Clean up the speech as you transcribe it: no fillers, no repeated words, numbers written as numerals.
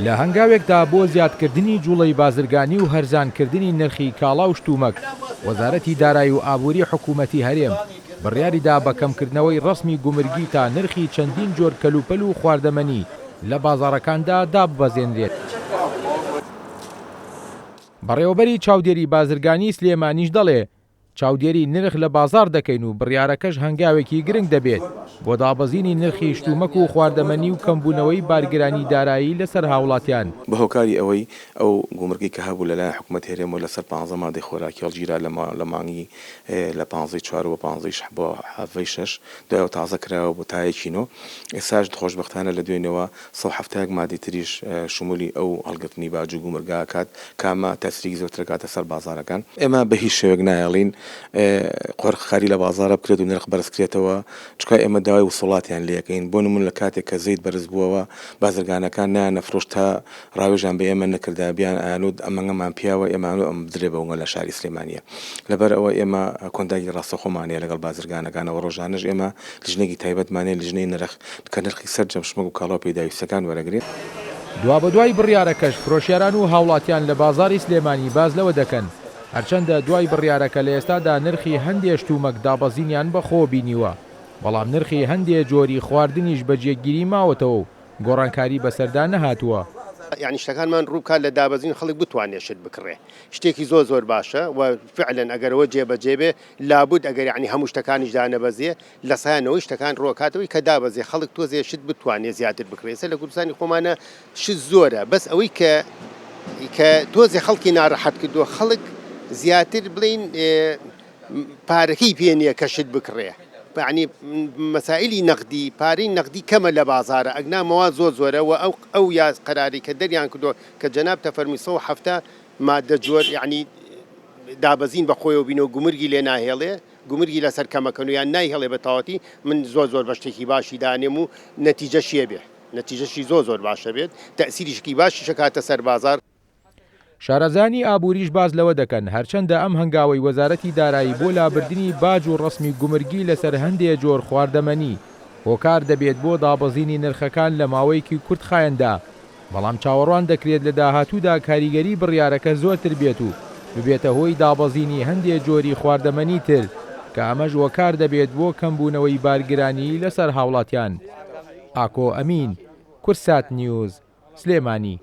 لە هەنگاوێکدا بۆ زیادکردنی جوڵەی بازرگانی و هەرزانکردنی نرخی کاڵا و شتومەک، وەزارەتی دارایی و ئابووری حکوومەتی هەرێم بڕیاریدا بە کەمکردنەوەی ڕەسمی گومرگی تا نرخی چەندین جۆر کەلوپەل و خواردەمەنی لە بازاڕەکاندا داببەزێنرێت. بەڕێوەبەری چاودێری بازرگانی سلێمانیش دەڵێ، چاودێری نرخ لە بازاڕ دەکەین و بڕیارەکەش هەنگاوێکی گرنگ دەبێت بۆ دابەزینی نرخی شتومەک و خواردەمەنی و کەمبوونەوەی بارگرانی دارایی لەسەر هاوڵاتیان. بە هۆکاری ئەوەی ئەو گومرگەی کە هەبوو لەلایەن حکومەتی هەرێمەوە لەسەر پانزە مادەی خۆراکی هەڵگیرا لە مانگی لە پانزەی چوار بۆ پانزەی بۆ حەڤەی شەش دوایەوە تازە کرایەوە بۆ تا یەکی نۆ ئێستاش خۆشبەختانە لە دوێنێوە 171 مادەی تریش شمولی ئەو هەڵگرتنی باج و گومرگە ئەکات کە ئەمە تەسریکی زۆرتر ئەکاتە سەر بازاڕەکان. ئێمە بە هیچ شێوەیەک نایەڵین قۆرخکاری لە بازاڕا بکرێت و نرخ بەرز کرێتەوە، چونکە ئێمە داوای وسوڵاتیان لێ ئەکەین، بۆ نموونە لە کاتێک کە زەیت بەرز بووەوە بازرگانەکان نایانەفرۆشت تا ڕاوێژیان بە ئێمە نەکردایە بیان ئەیانوت ئەمەنگەمان پیاوە ئێمە ئەنوت ئەمە بدرێ بەونگە لە شاری سلێمانیە لەبەر ئەوە ئێمە کۆنتاکی ڕاستەوخۆمان هەیە لەگەڵ بازرگانەکانەوە ڕۆژانەش ئێمە لیژنەیەکی تایبەتمان هەیە لیژنەی نرخ کە نرخی سەرجەم شمەک و کاڵا و پێداویستیەکان وەرەگرێت. دوابەدوای بڕیارەکەش فرۆشیاران و هاوڵاتیان لە بازاڕی سلێمانی باس لەوە دەکەن، هەرچەندە دوای بڕیارەکە لە ئێستادا نرخی هەندێ شتومەک دابەزینیان بەخۆوە بینیوە، بەڵام نرخی هەندێ جۆری خواردنیش بە جێگیری ماوەتەوە و گۆڕانکاری بەسەردا نەهاتووە. یانی شتەکانمان ڕووبکات لە دابەزین خەڵک بتوانێت شت بکڕێ شتێکی زۆر زۆر باشە و فعلەن ئەگەر ئەوە جێبەجێ بێ لابد ئەگەر یانی هەموو شتەکانیش دانەبەزێ لە سایەنەوەی شتەکان ڕووەکاتەوەی کە دابەزێ خەڵک تۆزێ شت بتوانێ زیاتر بکڕێ ئێستا لە کوردستانی خۆمانە شت زۆرە بەس ئەوەی کە کە تۆزێ خەڵکی ناڕەحەت کردووە خەڵک زیاتر بڵین پارەکەی پێ نییە کە شت بکڕێ یعنی مەسائلی نەقدی پارەی نەقدی کەمە لە بازارە ئەگنا مەواد زۆر زۆرە و ئەو ئەو یاس قەراری کە دەریان کردووە کە جەناب تەفەرمی 170 مادە جۆر یعنی دابەزین بە خۆیەوە بینەوە گومرگی لێ ناهێڵێ گومرگی لەسەر کەمەکەن و یان نایهێڵێ بە تەواوەتی من زۆر زۆر بە شتێکی باشی دانێم و نەتیجەشی ئەبێ نەتیجەشی زۆر زۆر باشە بێت تەئسیریشکی باشیش ئەکاتە سەر بازاڕ. شارەزایانی ئابووریش باس لەوە دەکەن، هەرچەندە ئەم هەنگاوەی وەزارەتی دارایی بۆ لابردنی باج و ڕەسمی گومرگی لەسەر هەندێ جۆر خواردەمەنی هۆکار دەبێت بۆ دابەزینی نرخەکان لە ماوەیەکی کورتخایەندا، بەڵام چاوەڕوان دەکرێت لە داهاتوودا کاریگەری بڕیارەکە زۆرتر بێت و ببێتە هۆی دابەزینی هەندێ جۆری خواردەمەنی تر کە ئەمەش هۆکار دەبێت بۆ کەمبوونەوەی بارگرانی لەسەر هاوڵاتیان. ئاکۆ ئەمین، کوردسات نیوز، سلێمانی.